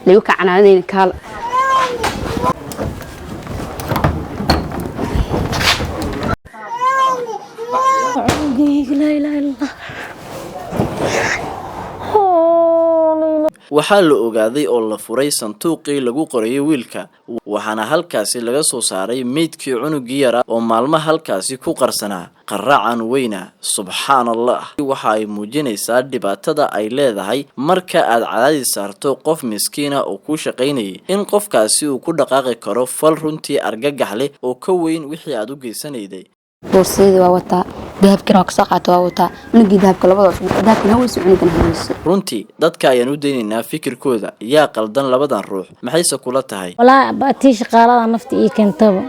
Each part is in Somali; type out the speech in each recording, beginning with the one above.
Lagu kacanaanayna kaala. Laa ilaaha illallah. Waxaa la ogaaday oo la furay sanduuqii lagu qorayay wiilka, waxaana halkaasi laga soo saaray meydkii cunugii yaraa oo maalmo halkaasi ku qarsanaa. Qaracan weyna, subxaan Allah! Waxa ay muujinaysaa dhibaatada ay leedahay marka aad cadaadis saarto qof miskiina oo kuu shaqaynayay, in qofkaasi uu ku dhaqaaqi karo fal runtii argagax leh oo ka weyn wixii aad u geysanayday. Boorsadii waa wataa, dahabkina waa kasoo qaata, waa wataa cunugii dahabka labadoo, dahabkana haweyso, cunugana haweyso. Runtii dadka ayaan u daynaynaa fikirkooda. Yaa qaldan labadan ruux? Maxayse kula tahay? Walaa tii shaqaalada nafta ii keentaba,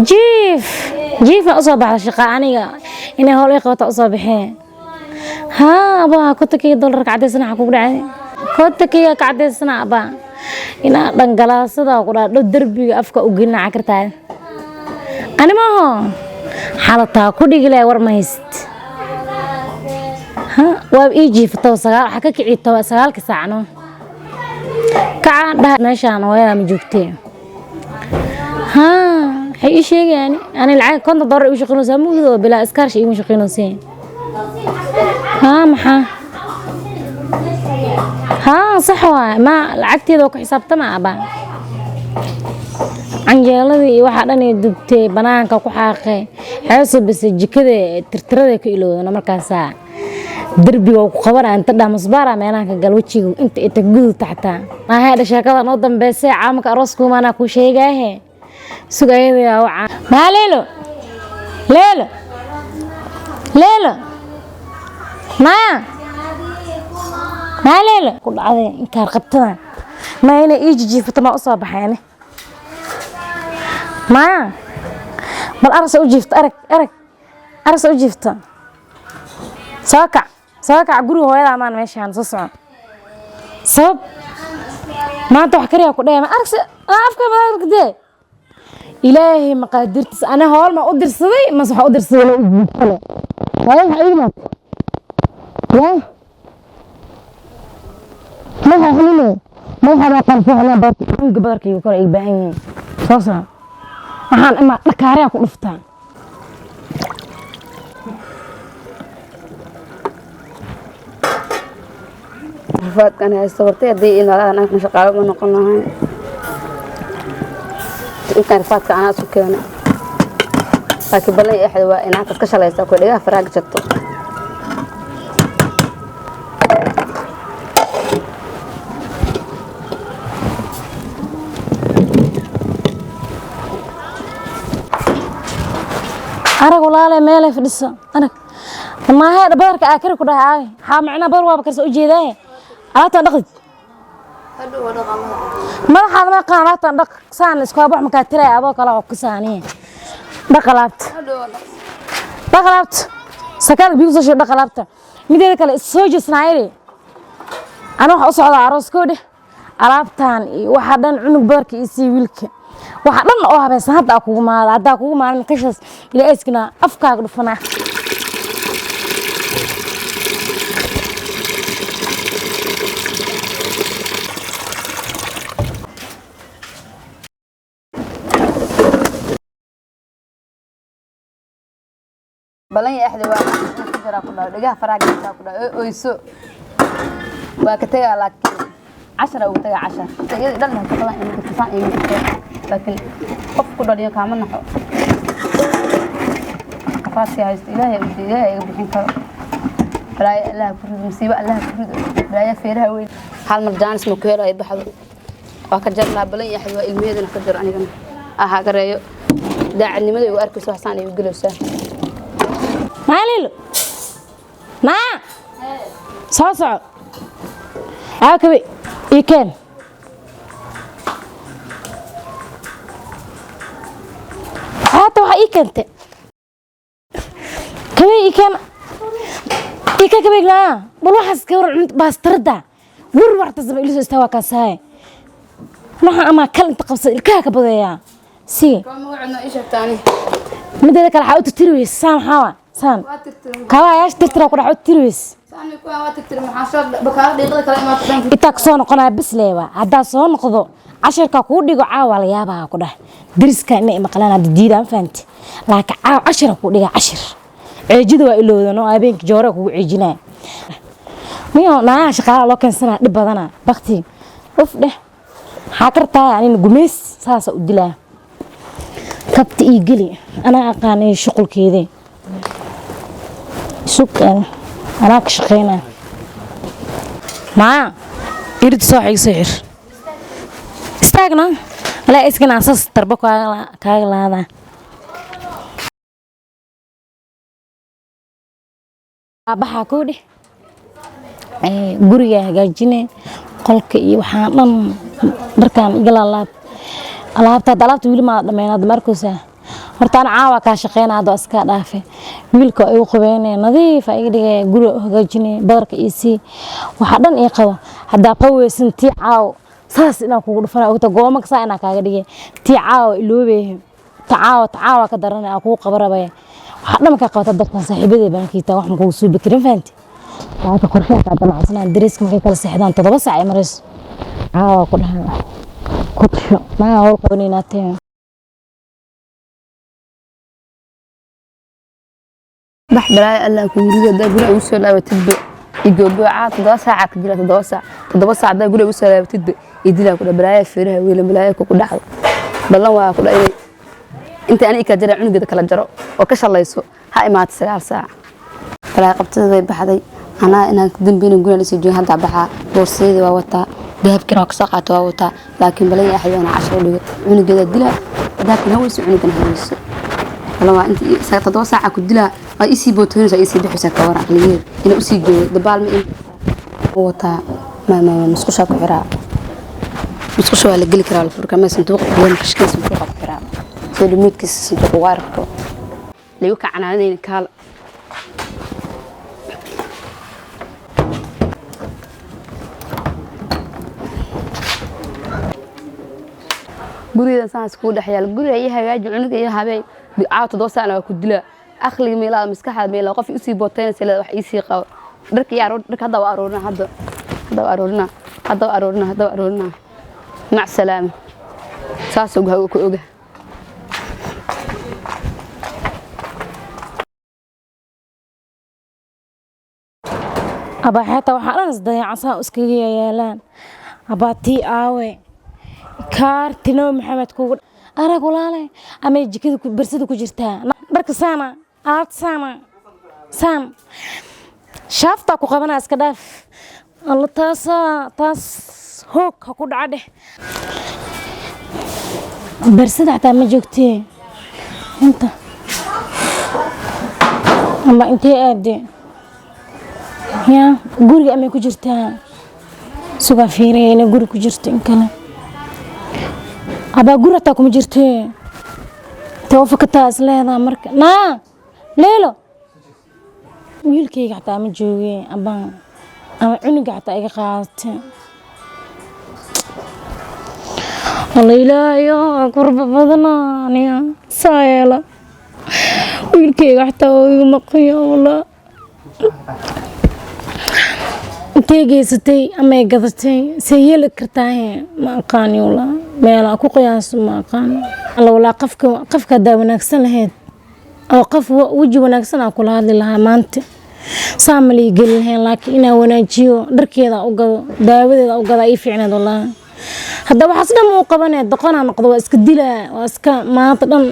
jiif jiifna usoo baxda shaqa, aniga inay howl ii qabata usoo baxee. Haa abaa, 50kayga dollarka cadeysana waxaa kugu dhacay, 50kayga ka cadeysana abaa, inaa dhangalaasada ku dhaa dhow derbiga afka u gelina cakirtaada. Ani maaho xalataa ku dhigi lahay, war ma haysid. Ha waa ii jiifato 9, waxaa ka kici 9-ka saacno kacaan dhaha, meeshaan hooyadaa ma joogtee? Haa, waxay ii sheegayaan ani lacag $50 igu shaqeynaysaa mugdo oo bilaa iskaarshi igu shaqeynaysaa. Haa, maxaa? Haa, sax waay, ma lacagteeda waa ku xisaabtama abaa. Canjeeladii iyo waxaa dhan ay dubtay, banaanka ku xaaqay, xeesoo bise jikada tirtirada ka ilowdana, markaasaa derbiga ku qabanaya inta dhah musbaara meelaha ka gal wejiga inta inta gudubta xataa maahay. Sheekada noo dambeysay caamka arooskuumaanaa kuu sheegaahe, sug ayada wacaa. Maa leelo leelo leelo, maa maa leelo ku dhacday inkaar qabtada, ma inay ii jijiifato maa usoo baxayne. Maya, bal aragsa u jiifto, arag arag, aragsa u jiifto. Soo kac, soo kac, guriga hooyada maan meeshaan soo soco. Sabab maanta wax kariyaa ku dhaya, ma aragsa afka maaragtee. Ilaahay maqaadirtiis, ana howl ma u dirsaday mase waxa u dirsaday la u jiifale hooyo waxa iigu maat yaa madaxa xanuunaya, madaxa baa qalfooxna baarta, cunuga badarkayga kore ay baahan yihiin. Soo soco, waxaan imaa dhakaariyaa ku dhuftaa. Rafaadkan haysto hortay haddii ii noolaadaan anagna shaqaalo ma noqon lahayn. Intaan rafaadka anaa isu keenay, laakiin ballan iyo axda waa inaantaad ka shalaysaa kuwa dhagaha faraaga jabto. Arag walaale, meelay fadhiso arag. Maahe badarka aa kari ku dhahay aawe? Xaa macnaa badar waaba karsa ujeedaaye. Alaabtaan dhaqdid madaxaada ma qaan, alaabtaan dhaq saan isku wax makaa tiraya adoo kale oo ku saaniye. Dhaq alaabta, dhaq alaabta, sakaal biyo soo shub, dhaq alaabta. Mideeda kale soo jeesnaayri, ana waxa u socdaa arooskoodhe. Alaabtaan iyo waxa dhan, cunug badarka iyo sii wiilka, waxa dhan oo habaysan hadda aa kugu maada, haddaa kugu maalin kashaas ilaa iskina afkaaga dhufanaa. Balan iyo axda waa inaan ka jaraa ku dhaho dhagaha faraaga jabtaa ku dhaho oo oyso, waa ka tegaa, laakiin 10 ugu tegaa 10 iyada dhan shaqadan ima jirto, saan ima jirto, laakiin qof ku dhaliyo kaama naxo. Rafaadkii haysto Ilaahay u Ilaahay iga bixin karo. Balaayo Allah ku rido, musiibo Allah ku rido, balaayo feeraha weyn. Hal mar jaanis ma ku helayo, baxdo waa ka jar lahaa. Balan iyo axda waa ilmaheedana ka jaro, anigana aha gareeyo daacadnimada igu arkayso, waxsaan ay u gelaysaa. Maalilo naa, soo soco, aakabi ii keen. Haata waxaa ii keentay kabey, ii keen, ii keen kabeyg naa. Bal waxaas ka war cunta baastarada war warta sama ilisoo istaa, waa kaasahay waxaan amaa kal inta qabsada ilkaha ka badeeyaa si. Mideeda kale waxaa u tirtiri weyse saan, maxaa waa saan? Kabaha yaasha tirtira ku dhax u tirtiri weyse. Intaa kasoo noqonaya bis leeba. Haddaa soo noqdo, cashirkaa kuu dhigo caawa la yaabaa ku dhah. Dariska inay maqlaan hadda diidaan, fahanti? Laakiin caawa cashira kuu dhiga, cashir. Ceejida waa ilowdan oo habeenkii joore kugu ceejinaya. Niyo naagaha shaqaalaha loo keensanaa dhib badana. Bakti uf dheh, maxaa kartaa? Anina gumeys saasa u dilaa. Kabta ii geli, anaa aqaanay shuqulkeedii. Sug, anaa ka shaqeynaa. Maa irid soo xig, soo xir, istaagna. Walaa iskana asaas tarbo kaaga laadaa. Baxaa kuu dheh, guriga hagaajine, qolka iyo waxaan dhan, dharkaan iga laalaab, alaabta hadda, alaabta weli maa dhammeyn hadda. Ma arkaysaa? Horta ana caawa kaa shaqeyna hadda, waa iskaa dhaafe. Wiilka waa igu qabeyne, nadiif aa iga dhigay, guriga u hagaajine, badarka ii sii, waxaa dhan ii qabo. Haddaa qaweysan tii caawo saas inaan kugu dhufana ogta, goomaka saa inaan kaaga dhigay. Tii caawa iloobehe, ta caawa, ta caawa ka daran aa kugu qaba rabaya. Waxaa dhan markaa qabata, dadkan saaxiibadey baan kiitaa, wax ma kugu suubi karin, fahanti? Laakiin qorshaha kaa damacsanaan, dareeska markay kala seexdaan, 7 saac ay marayso, caawa ku dhahan ku tasho. Maa howl qabanaynaa tee? Bax, balaayo Allah kugu rido. Haddaa guriga ugu soo laabatidba igoogo caa 7 saaca ka jira, 7 saac, 7 saac haddaa guriga ugu soo laabatidba idilaa ku dha. Balaayo feeraha weyla, balaayo kugu dhacdo. Ballan waa ku dha inay inta aniga kala jara, cunugeeda kala jaro oo ka shalayso. Ha imaato 9 saac. Balaayo qabtada bay baxday. Anaa inaan dambeyna guriga lasii joogo hadda baxaa. Boorsadeeda waa wataa, dahabkina waa kasoo qaata, waa wataa. Laakiin balan axad inaan cashar u dhigo, cunugeeda dilaa. Dahabkina haweyso, cunugana haweyso. Ballan waa inta 7 saaca ku dilaa. Waa isii bootoonaysaa, isii bixaysaa. Ka waran aqligeeda inaa usii joogo? Dabaal ma in wataa? Ma musqushaa ku xiraa? Musqusha waa la geli karaa, la furi karaa. Ma sanduuqa kuwan kashkeen, sanduuqa ku xiraa soo dhumuudkiisa, sanduuqa ugu aragto lagu kacanaanayna kaala. Gurigeeda saan iskugu dhex yaal, guriga iyo hagaaji, cunuga iyo habeen. Caawa 7 saacna waa ku dilaa. Aqliga meelaa, maskaxda meelaa, qof usii booteynaysa leeda, wax iisii qabo. Dharka iyo aroor, dharka hadda waa aroorina, hadda hadda waa aroorina, hadda waa aroorina, hadda waa aroorina. Mac salaama. Saas og ku oga. Abaa xeeta waxaa dhan isdayacan saa iskaga yaalaan. Abaa tii aawe kaarti Nabi Maxamed kugu arag walaale, amay jikada barsada ku jirtaa? Dharka saana, alaabta saana, saan shaaftaa ku qabanaa. Iska dhaaf alla, taasaa taas hoog ha ku dhaca dheh. Barsada xataa ma joogtee inta ama intee aadee? Yaa guriga amay ku jirtaa? Sugaa fiiraya inay guri ku jirto in kale. Abaa guri hataa kuma jirtee, intee u fakataa is leedaa marka? Naa Leelo, wiilkayga xataa ma jooge. Abaa ama cunuga xataa iga qaadate. Alla ilaahayo, kurba badana aniga saa yeela. Wiilkayga xataa waa iga maqanya walaa. Intee geysatay ama ay gadatay? See yeeli kartaahe? Ma aqaani walaa, meelaa ku qiyaaso ma aqaano. Alla walaa, qofka haddaa wanaagsan lahayd oo qof weji wanaagsan aa kula hadli lahaa, maanta saa ma lii geli lahayn. Laakiin inaa wanaajiyo, dharkeeda u gado, daawadeeda u gadaa ii fiicneed walaa. Hadda waxaas dhan uu qabanee, doqonaa noqdo, waa iska dilaa, waa iska maanta dhan,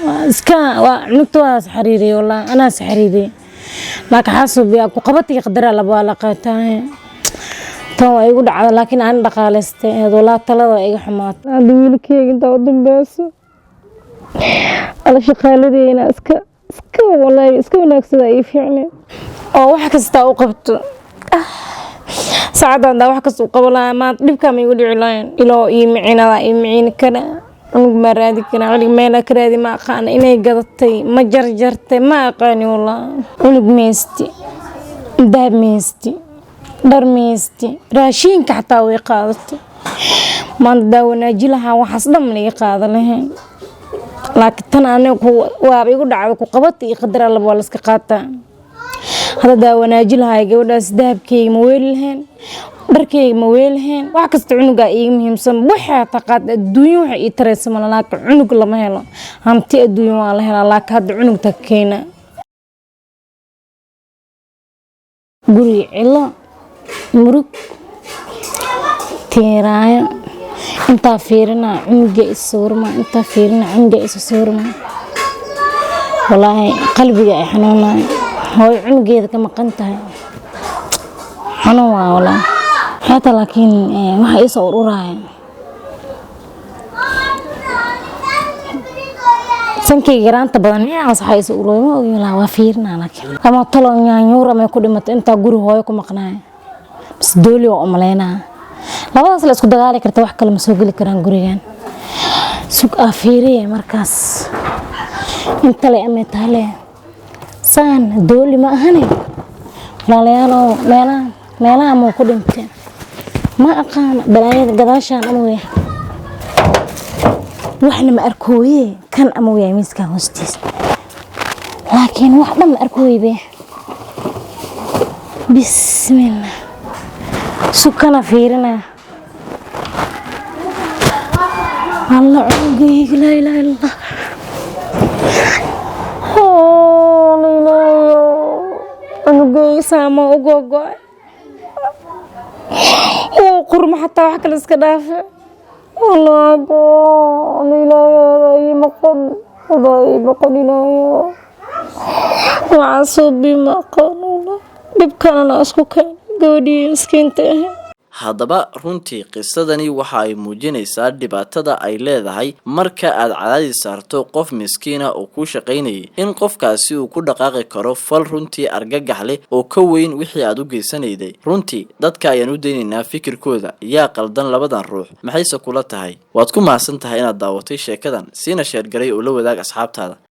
waa iska waa cunugta waa xariiriyay walaa, anaas xariiriyay. Laakiin xaasub yaa ku qabatay, qadaraa laba waa la qaataa. Tan waa igu dhacda, laakiin aan dhaqaalaystay ahayd walaa. Talada waa iga xumaatay. Hadda wiilkeyga intaa u dambeyso, alla shaqaaladeena iska walaahi iska wanaagsada ii fiicneed oo wax kasta u qabto. Saacaddan daa wax kasta u qabo lahaa, maanta dhibkaa ma igu dhici lahayn. Iloo ii micinada, ii micini kara. Cunug maa raadi karaa? Cunug meelaa ka raadi ma aqaana. Inay gadatay ma jarjartay ma aqaani walaa. Cunug maysti, dahab maysti, dhar maysti, raashiinka xataa way qaadatay. Maanta daa wanaaji lahaa, waxaas dhan ma laga qaada lahayn. Laakiin tan aniga waaba igu dhacda. Ku qabata iyo qadar allaba waa la iska qaataa. Hadda wanaaji lahay gabadhaas, dahabkeyga ma weeli lahayn, dharkeyga ma weeli lahayn, wax kasta cunugaa iiga muhiimsan. Waxaa taqaad adduunyo waxa ii taraysa mala, laakiin cunug lama helo. Hanti adduunyo waa la helaa, laakiin hadda cunugta keena guriga cilo murug tiiraayo. Intaa fiirina cunuga is sawirma, intaa fiirina cunuga isa sawirma. Walaahi qalbiga ay xanuunayo, hooyo cunugeeda ka maqan tahay, xanuun waa walaahi. Xataa laakiin waxa ii soo ururaya sankayga yaraanta badan miyaas, waxa ii soo ururaya ma ogi walaahi. Waa fiirina laakiin ama talo nyaanyuur ama ku dhimatay intaa guri hooyo ku maqnaaya, bas dooli waa umaleynaa. Labadaas la isku dagaali karta, wax kale ma soo geli karaan gurigan. Sug aa fiiriye markaas intale amay tahale saan dooli ma ahane. Walaalayaalow, meelaha meelaha muu ku dhintay ma aqaano. Balaayada gadaashaan ama wey waxna ma arkooye, kan ama weya miiskan hoostiisa, laakiin wax dhan ma arkooye be. Bismillah, sukana fiirina. Alla cunugayga, laa ilaaha illa Allah. Cunugayga saama u gogo'ay, wuu qurma xataa, wax kale iska dhaafe. Wallaahi ilaahay ii maqan, adaa ii maqan ilaahay, waxaa suubi maqan dhibkanana isku keenay gabadhii miskiinta ahayd. Haddaba runtii qisadani waxa ay muujinaysaa dhibaatada ay leedahay marka aad cadaadis saarto qof miskiina oo kuu shaqaynayay, in qofkaasi uu ku dhaqaaqi karo fal runtii argagax leh oo ka weyn wixii aad u geysanayday. Runtii dadka ayaan u daynaynaa fikirkooda. Yaa qaldan labadan ruux? Maxayse kula tahay? Waad ku mahadsan tahay inaad daawatay sheekadan, siina share garay oo la wadaag asxaabtaada.